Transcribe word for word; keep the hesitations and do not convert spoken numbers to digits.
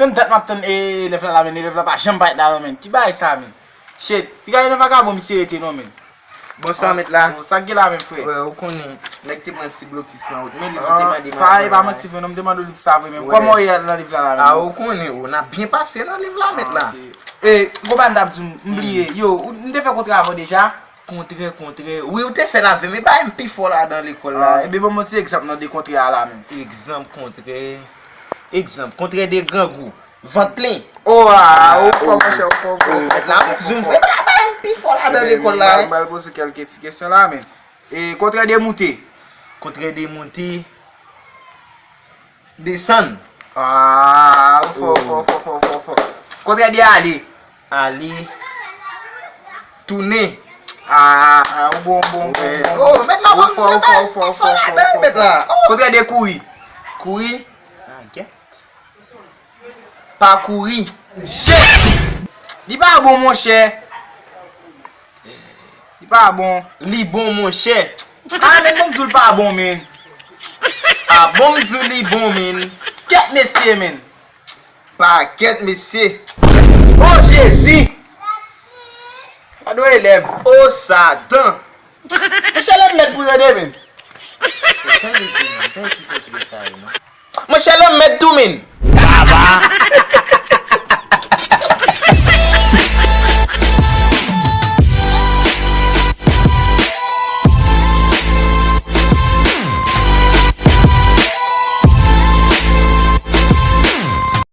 Tann dat m ap tann elèv la la, men elèv la pa janm parèt la non, men. Ki bagay sa, men? Shit, piga yon vakabon misye rete non, men. Bon, sa met la. Bon, sa k gen la menm, frè? Wè, ou konnen, nèg te pran ti blokis nan wout, men li te mande sa, e pa manti vre non, m te mande w liv sa vre, men kòman w ye nan liv la la menm? A, ou konnen, ou, n ap byen pase nan liv la, met la. E, gon bagay m t ap di w, m bliye. Yo, ou, m te fè kontrè avè w deja? Kontrè, kontrè. Wi, ou te fè l avè m, e bagay m pi fò ladan lekòl la. Ebyen, ban m yon ti egzanp nan de kontrè a la menm. Egzanp kontrè. Egzanp, kontrè de grangou. Vant plen. O, a, ou fò, monchè, ou fò, ou fò, ou fò. Met la, m di w, m fè bagay m pi fò ladan lekòl la, wi. M pral poze w kèlke ti kesyon la, men. E, kontrè de moute? Kontrè de moute, desann. A, ou fò, ou fò, ou fò, ou fò, ou fò, ou fò. Kontrè de ale? Ale, tounen. A, ou bon, ou bon, ou bon, ou bon. O, met la, ou fò, ou fò, ou fò, ou fò, ou fò, ou fò. Kontrè de kouri? Kouri? A, gèt. Pa kouri. Shit! Li pa bon, monchè. Li pa bon. Li bon, monchè. A, men bon, m di w l pa bon, men. A, bon, m di w li bon, men. Kèt mesye, men. Pakèt mesye. O Jezi! Gad yon elèv. O Satan! Monchè, lè m mèt pou tande, men. Monchè, lè m mèt tou, men. Baba!